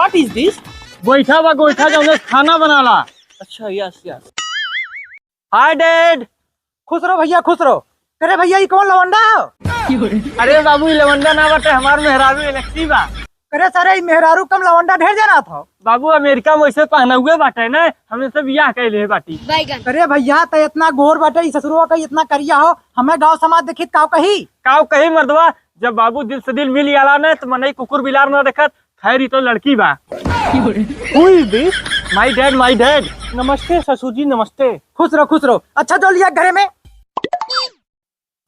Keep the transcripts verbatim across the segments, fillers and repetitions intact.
What is this? गोइठा बा, गोइठा, जौने से खाना बनाला। अच्छा, yes, yes. Hi, Dad. खुश रहो भैया, खुश रहो। करे भैया, ई कौन लवंडा हो? अरे बाबू, ई लवंडा ना बाटे, हमार मेहरारू एलेक्सी बा। करे सारे, ई मेहरारू कम लवंडा ढेर जना था। बाबू, अमेरिका में वैसे पहनउए बाटे ना, हमें से बियाह कइले बाटी। करे भैया, त इतना गोर बाटे, ई ससुरवा का इतना करिया हो, हमें गाँव समाज देखित काव कही? काव कही मर्दवा, जब बाबू दिल से दिल मिल जाला ना, त मनई कुकुर बिलार ना देखत, खैर, ई तो लड़की बा। Who is this? My dad, my dad. नमस्ते ससुर जी, नमस्ते। खुश रहो, खुश रहो। अच्छा, जो लिया घरे में।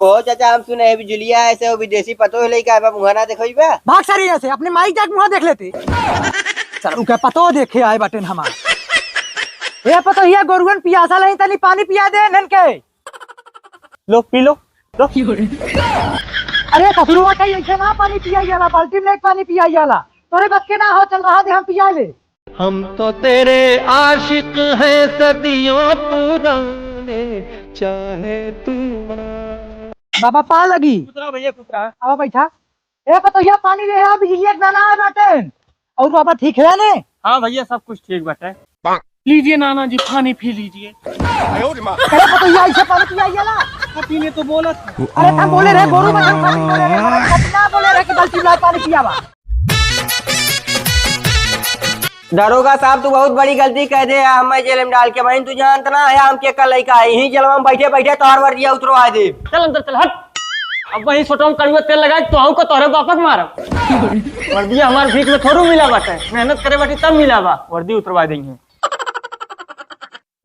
कहो चाचा, हम सुने हैं बिजुलिया ऐसे वो विदेशी पतोह लइका बा, मुँह ना देखो बा। भाग सारे यहाँ से, अपने माई जाके मुँह देख लेते। सारू का पतोह देखे आए बाटेन हमार। ए पतोहिया, गोरुअन पियासा लही, तनी पानी पिया दे इनके। लो, पी लो, लो। अरे ससुरवा का ऐसे ना पानी पिया जाला, बाल्टी में पानी पिया जाला। तोरे बस के ना हो, चल रहा दे, हम पिया ले। हम तो तेरे आशिक हैं सदियों पुराने, चाहे तू मान। बाबा पा लगी। खुश रहा भैया, खुश रहा। आवा बैठा। ए पतोहिया, पानी ले आ, बिजली एक दाना आ बाटे। और बाबा ठीक है ने? हाँ भैया, सब कुछ ठीक बाटे। लीजिए नाना जी, पानी पी लीजिए। अरे पतोहिया, ऐसे पानी पिया जाला? पति ने तो बोला था। अरे हम बोले रहे, गोरू बछरू खातिर बोले रहे, हमारा पति ना बोले रहे कि बाल्टी में पानी पियावा। दरोगा साहब, तू बहुत बड़ी गलती कह दे, हमें जेल में डाल के। बहन, तू जानत ना है, हम के का लइका है, यहीं जेलवा में बैठे बैठे तोहर वर्दिया उतरवा दे। चल अंदर चल, हट। अब वहीं सोटवा में कड़ुआ तेल लगाए, तोहू को तोहरे बापक मारब। वर्दिया हमार भीख में थोड़ू मिला बाटे, मेहनत करे बाटी तब मिला बा, वर्दी उतरवा देंगे।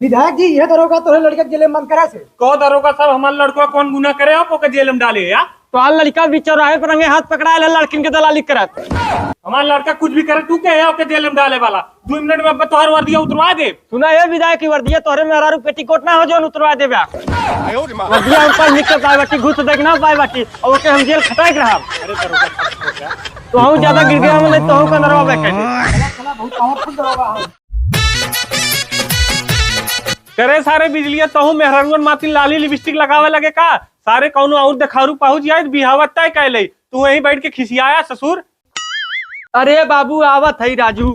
विधायक जी, यह दरोगा तोहरे लड़के के जेल में बंद करे से। कहो दरोगा साहब, हमार लड़का कौन गुनाह करे, आप ओके जेल में डाले या? तोहार लड़का भी चौराहे पर रंगे हाथ पकड़ाए ले, लड़किन के दलाली करत। हमार लड़का कुछ भी करे, तू के है ओके जेल में डाले वाला? दो मिनट में अब तोहार वर्दिया उतरवा दे। सुना ए विधायक, की वर्दिया तोहरे मेहरारू पेटीकोट ना हो जौन उतरवा देबे। वर्दिया हम पढ़ लिख के पाए बाटी, घूस देख ना पाए बाटी, और ओके हम जेल खटाए के रहब। अरे दरोगा साहब, हो गया। तो हम ज्यादा गिर गया, हम नहीं तो हम का नरवा बैठे। चला, चला, बहुत powerful दरोगा है। करे सारे बिजलिया, तहू मेहरारुअन माथिन लाली लिपस्टिक लगावे लगे का? सारे कौनो और देखारू पहुंच जाए, बिहावा तय कइ ले। तू वहीं बैठ के खिसियाया ससुर। अरे बाबू, आवत है राजू।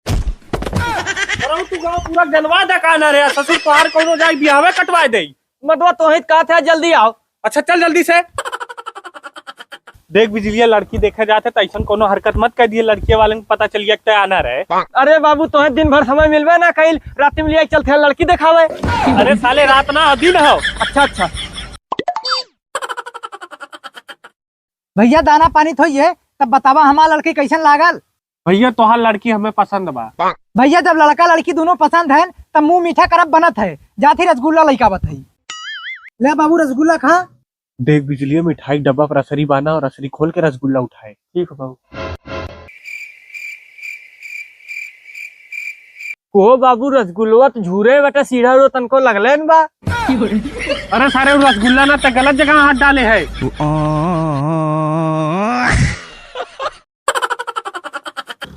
अरे तू गाँव पूरा गनवा दे का ना रे ससुर, तोहार कौनो जाए बिहावे कटवा दे। मर्दवा तोहित कहत है, जल्दी आओ। अच्छा, चल जल्दी से। देख बिजलिया, लड़की देखे जात है, त ऐसन कोनो हरकत मत कर दिए, लड़किया वाले को पता चल गया कि तय आना रहे। अरे बाबू, तोहे दिन भर समय मिलबे ना कइल, रात में लिया चलते हैं लड़की देखावे। अरे साले, रात ना, दिन हो। अच्छा, अच्छा। भैया, दाना पानी थोइए, तब बतावा हमार लड़की कैसन लागल? भैया, तोहार लड़की हमें पसंद बा। भैया, जब लड़का लड़की दोनों पसंद है, तब मुंह मीठा करब बनत है। जात ही रसगुल्ला लइका बत है। ले बाबू, रसगुल्ला खा। देख बिजलिया, मिठाई के डब्बा पर रसरी बाना और रसरी खोल के रसगुल्ला उठाए। ठीक है बाबू। को बाबू, रसगुल्लवा तो झूरे बेटा, सीढ़ा रो तनको लगले न बा। अरे सारे, वो रसगुल्ला ना, ते गलत जगह हाथ डाले है।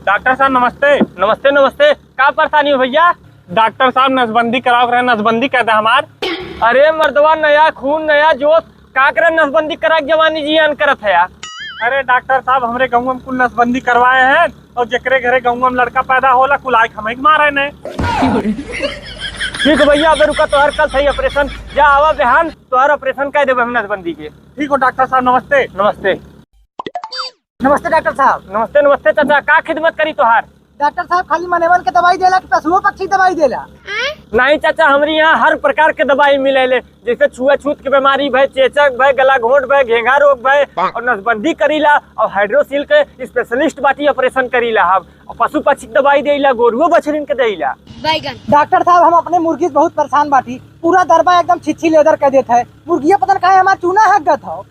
डॉक्टर साहब नमस्ते। नमस्ते, नमस्ते। का परेशानी हो भैया? डॉक्टर साहब, नसबंदी कराओ रहे, नसबंदी कर दे हमार। अरे मर्दवा, नया खून, नया जोश, का करे नसबंदी करा के जवानी जियान करत है यार? अरे डॉक्टर साहब, हमरे गाँव में कुल नसबंदी करवाए हैं और जेकरे घरे गाँव में लड़का पैदा होला, कुल आइक हमें मारे ने। ठीक है भैया, अबे रुका, तोहर कल सही ऑपरेशन, जा आवा बिहान, तोहर ऑपरेशन कर देबे हम नसबंदी के। ठीक हो डॉक्टर साहब, नमस्ते। नमस्ते। नमस्ते डॉक्टर साहब। नमस्ते, नमस्ते चाचा, का खिदमत करी तोहार? डॉक्टर साहब, खाली मनेवन के दवाई देला कि पशुओं पक्षी के दवाई देला? नहीं चाचा, हमरी यहाँ हर प्रकार के दवाई मिलेले, जैसे छुआछूत के बीमारी भय, चेचक भय, गला घोंट भय, घेंघा रोग भय, और नसबंदी करीला, और हाइड्रोसील के स्पेशलिस्ट बाटी, ऑपरेशन करीला हम, और पशु पक्षी के दवाई देला, गोरुओ बछरिन के देला। बैगन। डॉक्टर साहब, हम अपने मुर्गी से बहुत परेशान बाटी, पूरा दरबा एकदम छिछी लेदर कर देत है। मुर्गिया पता न काहे हमार चूना हक गत हो।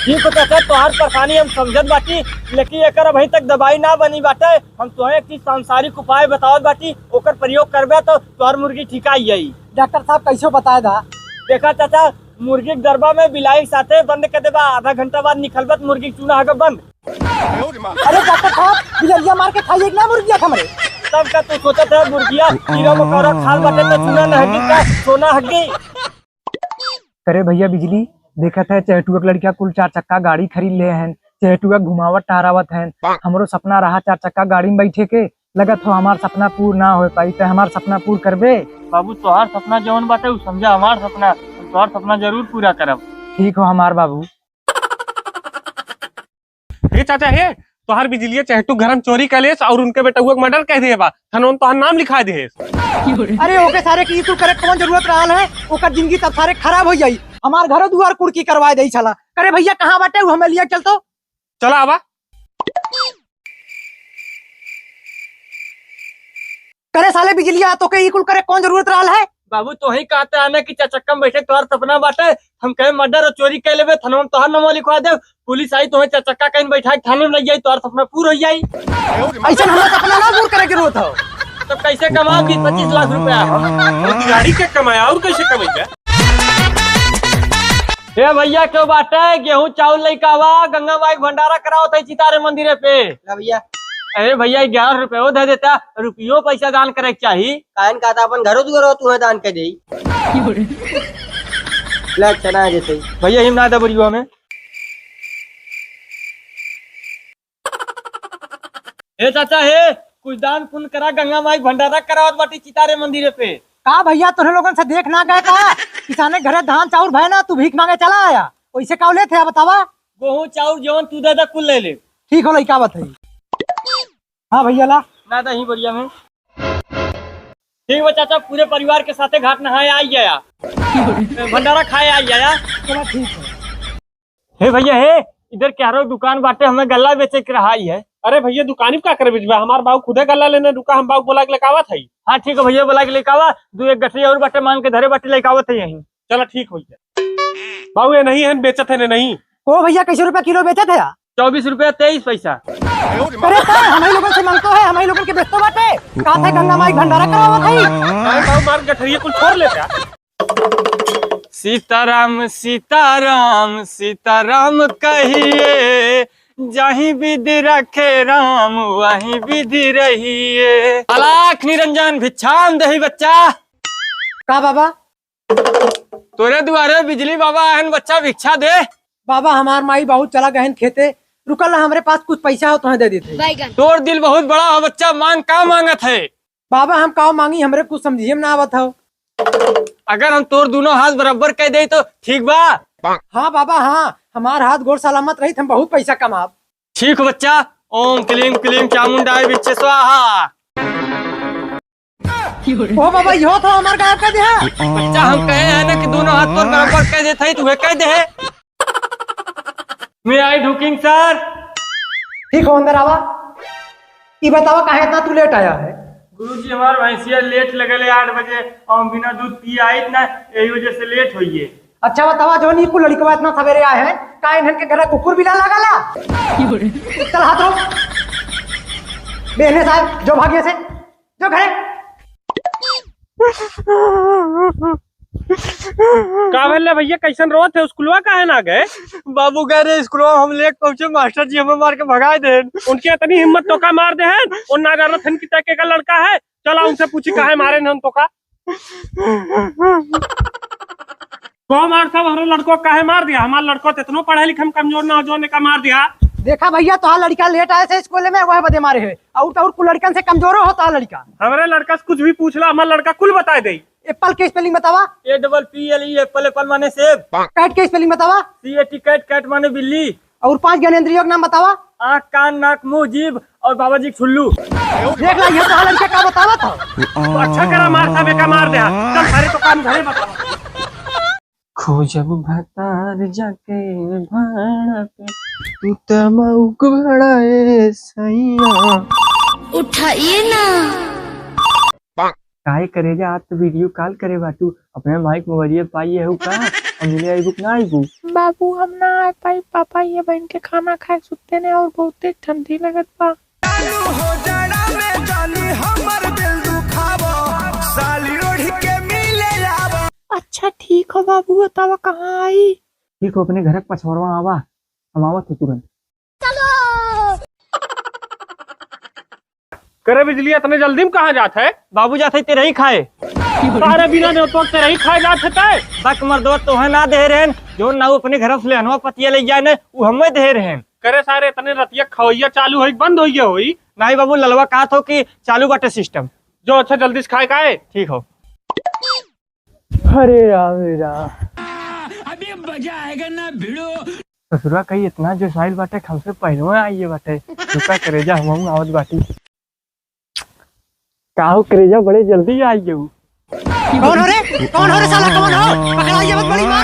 ठीक हो चाचा, तोहार परेशानी हम समझत बाटी, लेकिन एकर अभी तक दवाई ना बनी बाटे। हम तोहे एक चीज सांसारिक उपाय बतावत बाटी, ओकर प्रयोग करबे तो तोहार मुर्गी ठिकाई जाई। डॉक्टर साहब, कैसे बताए दा? देखा चाचा, मुर्गी के दरबा में बिलाई साथे बंद कर देबा, आधा घंटा बाद निकलबत मुर्गी के चूना हगब बंद। अरे डॉक्टर साहब, बिलरिया मार के खाइए ना मुर्गिया हमरे। तब का तू सोचत है मुर्गिया कीड़ा मकोड़ा खाल बाटे तो चूना न हगी का सोना हगी? अरे भैया बिजली, देखत है चेटुआ के लड़किया कुल चार चक्का गाड़ी खरीद ले हैं, चेहटुआ घुमावत टहरावत हैं। हमरो सपना रहा चार चक्का गाड़ी में बैठे के, लगत हो हमार सपना पूर ना हो पाई, ते हमार सपना पूर करबे? बाबू, तोहार सपना जवन बाटे, उ समझा हमार सपना, हम तोहार सपना जरूर पूरा करब। ठीक हो हमार बाबू। हे चाचा हे, तोहार बिजलिया चेहटू घर में चोरी कर लेस और उनके बेटउआ के मर्डर कह दिए बा, थाना में तोहार नाम लिखा दिए। अरे ओके सारे की ई कुल करे कौन जरूरत रहल है, ओकर जिंदगी तब सारे खराब हो जाई। हमार घरो दुआर कुड़की करवा दे साला। करे भैया कहाँ बाटे, उ हमें लिया चल तो। चला आवा। करे साले बिजलिया, तोके ई कुल करे कौन जरूरत रहल है? बाबू, तोही कहते आने कि चार चक्का में बैठे तोहार सपना बाटे, हम कहे मर्डर और चोरी कर लेबे, थाना में तोहार नाम लिखवा दे, पुलिस आई तोहे चार चक्का कहीं बैठा के थाना में ले जाई, तोहार सपना पूर हो जाई। ऐसे हमारा सपना ना पूर करे के रोत हो। तो कैसे कमाओ बीस पच्चीस लाख रुपया? गाड़ी के कमाया और कैसे कमाई? ए भैया, केहू बाटे? गेहूं चाउर लइका आवा, गंगा माई के भंडारा करावत है चितारे मंदिरे पे। ला भैया। अरे भैया, ग्यारह रुपयो दे देता, रुपयो पैसा दान करे के चाही। काहे न कहता, अपन घरो दुआरो तुहे दान कर देई। ले, अच्छा ना देते। भैया, हिम ना दे बुढ़ियो हमें। हे चाचा हे, कुछ दान पुण्य करा, गंगा माई भंडारा करावत बाटी चितारे मंदिरे पे। का भैया, तोहरे लोगन से देख ना गए का? किसाने घरे धान चाउर भय ना, तू भीख मांगे चला आया। वैसे का लेत है बतावा? गेहूं चाउर जवन तू दे दे, कुल ले ले। ठीक हो लइका, बात है। हाँ भैया ला। ना दही बढ़िया में। ठीक बा चाचा, पूरे परिवार के साथे घाट नहाए आई गया। भंडारा खाए आई गया। चला ठीक है। हे भैया हे, इधर क्यारो दुकान बाटे, हमें गल्ला बेचे के रहा ही है। अरे भैया, दुकानी पे का करे बेचबा? हमार बाबू खुदे गल्ला लेने रुका, हम बाबू बोला के लेकावत है। हाँ ठीक है भैया, बोला के लेकावा, दू एक गठरी और बाटे मांग के धरे बाटे लेकावत है यहीं। चला ठीक भैया। बाबू ये नहीं है, बेचत है ने नहीं। ओ भैया, कैसे रुपया किलो बेचत है? चौबीस रुपया तेईस पैसा। अरे का हम ही लोगन से मांगतो है, हम ही लोगन के बेचतो बाटे। का थे गंगा माई भंडारा करावत है? अरे बाबू मार गठरिया कुल छोड़ लेता। सीताराम, सीताराम, सीताराम कहिए, जहीं विधि रखे राम, वहीं विधि रहिए। अलख निरंजन भिक्षाम देहि बच्चा। का बाबा? तोरे दुआरे बिजली बाबा आहन बच्चा, भिक्षा दे। बाबा, हमार माई बाबू चला गहन खेते, रुकल ना, हमरे पास कुछ पैसा हो तो दे देते। तोर दिल बहुत बड़ा हो बच्चा, मांग का मांगत है? बाबा, हम का मांगी, हमरे कुछ समझिए में ना आवत हो। अगर हम तोर दोनों हाथ बराबर कर दे तो ठीक बा? हाँ बाबा, हाँ, हमार हाथ गोड़ सलामत रही, हम बहुत पैसा कमाब। ठीक बच्चा, ओम क्लीम क्लीम चामुंडाय विच्चे स्वाहा। ओ बाबा, इहो तो हमार गायब कर दिया। बच्चा, हम कहे हैं ना कि दोनों हाथ पर बराबर कर देत है, तू कह दे। May I ढुकिंग sir? ठीक हो, अंदर आवा। ई बतावा, काहे इतना तू लेट आया है? गुरुजी, हमार भैंसिया लेट लगल है आठ बजे, और हम बिना दूध पिए आइत ना, यही वजह से लेट होइए। अच्छा बतावा, जो नी कुल लड़कवा इतना सवेरे आए हैं, का इन्हन के घर कुकुर बिला लागला? चल हाथ रो। बेहने साहब, जो भागिए से, जो घरे। का भेल रे भैया, कैसन रोत है? स्कूलवा काहे ना गए? बाबू कह रहे स्कूलवा हम लेट पहुंचे, मास्टर जी हमें मार के भगाए दे। उनके इतनी हिम्मत तो का मार दे हैं, वो ना जानत हन कि तय के का लड़का है। चला उनसे पूछी काहे मारे हन तो का। को मार सब हमारे लड़को काहे मार दिया? हमार लड़को तो इतनो पढ़े लिखे में कमजोर ना हो, जो ने का मार दिया। देखा भैया, तोहार लड़का लेट आए से स्कूल में, वह बदे मारे है। और तो और कुल लड़कन से कमजोरो हो तोहार लड़का। हमारे लड़का से कुछ भी पूछ ला, हमार लड़का कुल बताए दे। एप्पल के स्पेलिंग बतावा। A double P L E, apple, apple माने सेब। कैट के स्पेलिंग बतावा। C A T, cat, cat माने बिल्ली। और पांच ज्ञानेंद्रियों के नाम बतावा। आँख, कान, नाक, मुंह, जीभ और बाबा जी के छुल्लू। देख ला, ये तो लड़का का बतावा था। तो अच्छा करा, मार साहब का मार दे। चल, सारे तो काम घरे बतावा। खोजब भतार जाके भाड़ा पे, तू त मौक बड़ा ए सैया। उठाइए ना। काहे करेजा, आज तो वीडियो कॉल करे बाटू, अपने माइक मोबाइलिया पाइए हो का? हम मिले आइबू कि ना आइबू? बाबू, हम ना आ पाई, पापा ये बहन के खाना खाए सुते ने और बहुते ठंडी लगत बा। चालू हो जाड़ा में जानी हमर दिल दुखावा, साली ओढ़ के मिले आवा। अच्छा ठीक हो बाबू, बतावा कहाँ आई? ठीक हो, अपने घर के पछवाड़वा आवा, हम आवत हो तुरंत। करे बिजली, इतने जल्दी में कहाँ जात है? बाबू जात है तेरही खाए। अरे बिना नेवतोक तेरही खाए जात है तय? बक मर्दवा तोहे ना दे रहन, जो ना अपने घर से लेहनवा पतिया ले जाए ने, उ हमें दे रहन। करे सारे, इतने रतिया खवैया चालू होई, बंद होई गया होई। नहीं बाबू, ललवा कहा थो कि चालू बाटे सिस्टम। जो अच्छा जल्दी से खाए का है। ठीक हो। अरे राम रे राम। अभी मजा आएगा ना भिड़ो। ससुरा कहीं इतना जोशाइल बाटे, हमसे पहलवा आइए बाटे। रुका करेजा, हमहू आवत बाटी। काहो करेजा, बड़े जल्दी आई गयो। कौन हो रे? कौन हो रे साला, कौन हो? पकड़ाइए मत बड़ी माँ।